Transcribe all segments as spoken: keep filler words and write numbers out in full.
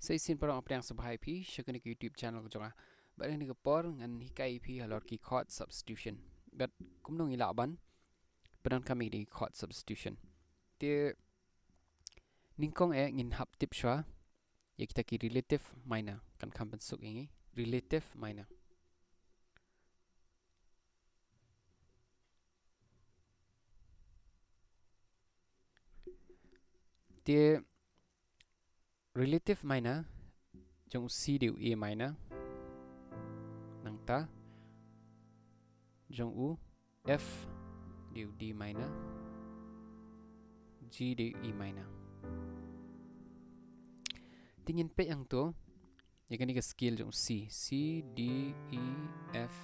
Te shisien paralok, nga pdiang sngewbha ïa phi sha kane ka YouTube channel ka jong nga. Bad ha kane ka por ngan hikai ïa phi halor ki chord substitution bad kumno ngi lah ban pyndonkam ïa ki chord substitution. Te nyngkong eh ngin hap tip shuwa ïa kita ki relative minor, kan kham pynsuk ïa ngi relative minor. Te relative minor jong u C dei u A minor, nangta jong u F dei u D minor, G dei u E minor. Te ngin peit hangto ïa kane ka scale jong u C, C, D, E, F,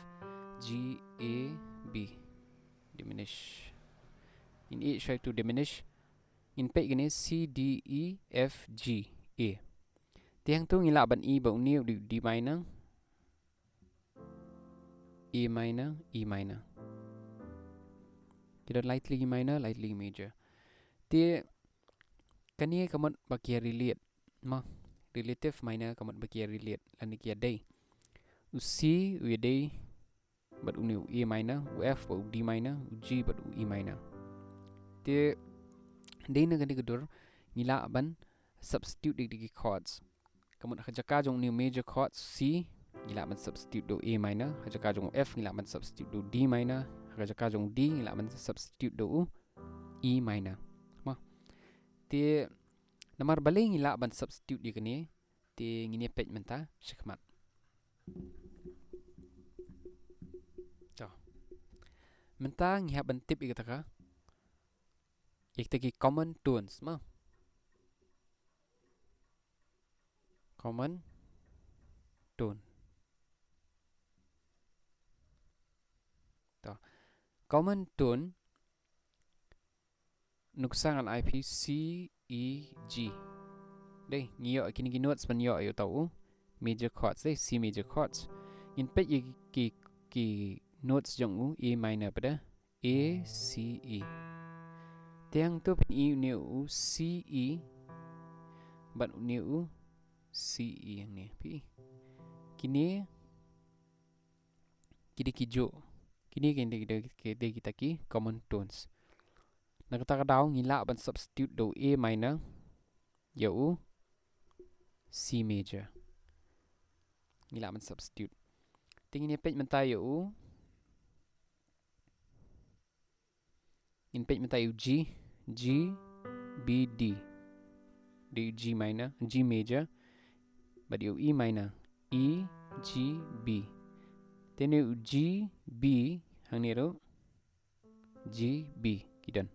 G, A, B. Diminish. Ngin ïeh shuwa to diminish. Ngin peit kane C, D, E, F, G, A. Te hangto ngi lah ban ïohi ba une u dei u D minor, A minor, E minor. Ki don lai tylli ki minor, lai tylli ki major. Te kane ka mut ba ki ïa relate, mo, relative minor ka mut ba ki ïa relate lane ki ïa dei. U C u ïa dei bad une u A minor, u F bad u D minor, u G bad u E minor. Te dei na kane ka dur ngi lah ban substitute ïa ki chords. Ka mut ha ka jaka jong une u major chord C, ngi lah ban substitute da u A minor, ha ka jaka jong u F ngi lah ban substitute da u D minor, ha ka jaka jong u D ngi lah ban substitute da u E minor. Mo. Te namar balei ngi lah ban substitute ïa kane, te ngin ïa peit mynta shakhmat. To. Mynta ngi hap ban tip ïa kata ka, ïa kita ki common tones, mo. Common tone. To. Common tone. Nuksa ngan ai phi C, E, G. Dei, ngi ïoh kine ki notes ban ïoh ïa uta u major chords, dei, C major chords. Ngin peit ïa ki, ki, ki notes jong u A minor pat, A, C, E. Te hangto phin ïohi une u C, E bad une u C, E hangne. Phi. Kine ki dei ki juh. Kine ki dei, ki dei, ki dei kita ki common tones. Na kata ka daw ngi lah ban substitute da u A minor ïa u C major. Ngi lah ban substitute. Te ngin ïa peit mynta ïa u, ngin peit mynta ïa u G, G, B, D. Dei u G minor, G major. Bad ïa u E minor, E, G, B. Te une u G, B hangne ruh, G, B, ki don.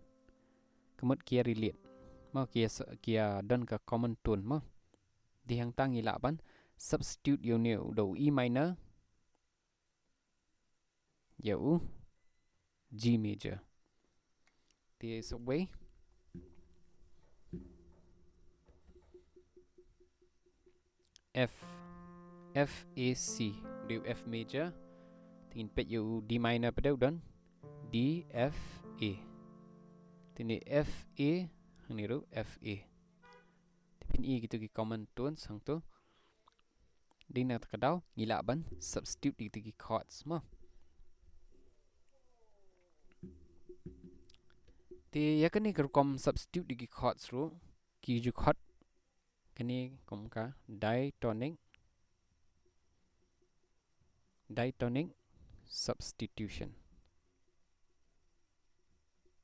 Ka mut ki ïa relate. Mo, ki ïa sa-, ki ïa don ka common tone, mo. Dei hangta ngi lah ban substitute ïa une u da u E minor ïa u G major. Te sa wei. F, F, A, C. Dei u F major. Te ngin peit ïa u D minor pat, u don D, F, A. Te une F, A, hangne ruh F, A. Te phin ïohi kito ki common tones hangto. Dei na kata ka daw ngi lah ban substitute ïa kito ki chords, mo. Te ïa kane ka rukom substitute ïa ki chords ruh, ki ju khot kane kum ka diatonic, diatonic substitution.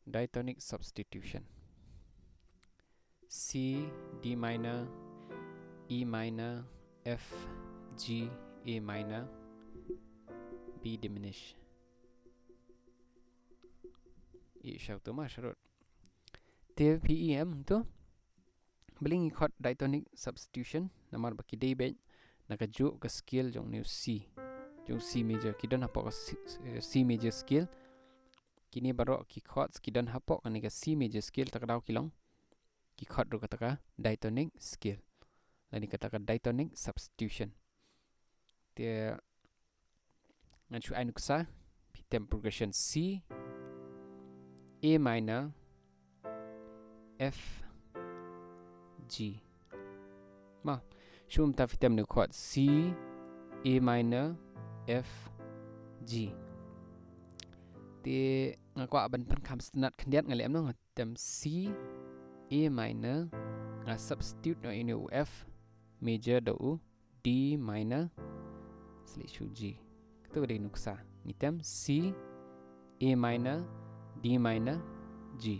Diatonic substitution. C, D minor, E minor, F, G, A minor, B diminished. Ïoh shuh to ma sharud. Te phi ïohi em to. Balei ngi khot diatonic substitution, namar ba ki dei beit na kajuh ka scale jong une u C, jong u C major, ki don hapoh ka C, C major scale. Kine baroh ki chords ki don hapoh kane ka C major scale, ta ka daw ki long ki khot ruh kata ka diatonic scale, lane kata ka diatonic substitution. Te ngan shu ai nuksa, phi tem progression C, A minor, F, G. Ma, Shu mynta phi tem ïa u chord C, A minor, F, G. Te nga kwah ban pynkham sngewtynnat khyndiat, nga leh kumno, nga tem C, A minor, nga substitute noh ïa u F major da u D minor, slick shu G. Kato ka dei nuksa. Ngi tem C, A minor, D minor, G.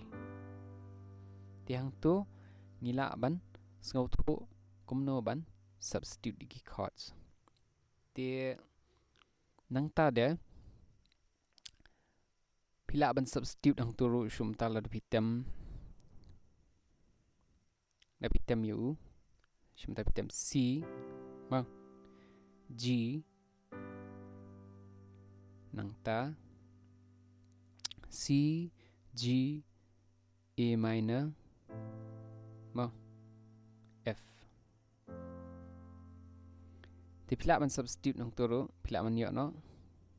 Te hangto ngi lah ban sngewthuh kumno ban substitute ïa ki chords. Te nangta de phi lah ban substitute hangto ruh, shu mynta lada phi tem, lada phi tem ïa u, shu mynta phi tem C, ma, G, nangta C, G, A minor, ma, F. Te phi lah ban substitute hangto ruh, phi lah ban ïoh noh,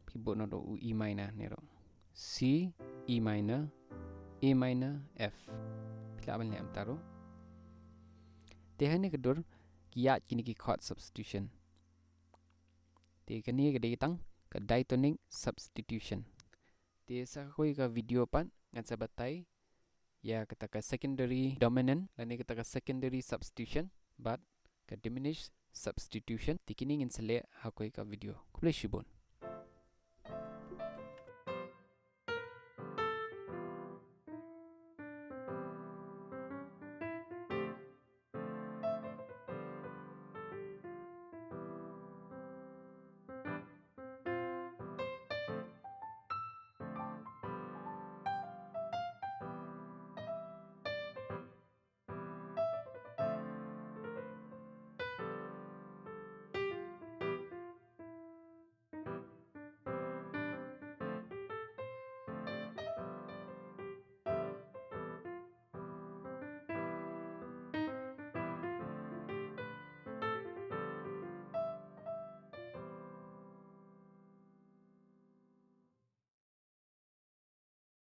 phi buh noh ruh u E minor ne ruh. C, E minor, A minor, F. Phi lah ban leh kumta ruh. Te hangne ka dur ki ïaid kine ki chord substitution. Te kane ka dei tang ka diatonic substitution. Te sa kawei ka video pat ngan sa batai ïa kata ka secondary dominant lane kata ka secondary substitution bad ka diminished substitution. Te kine ngin sa leh ha kawei ka video. Khublei shibun.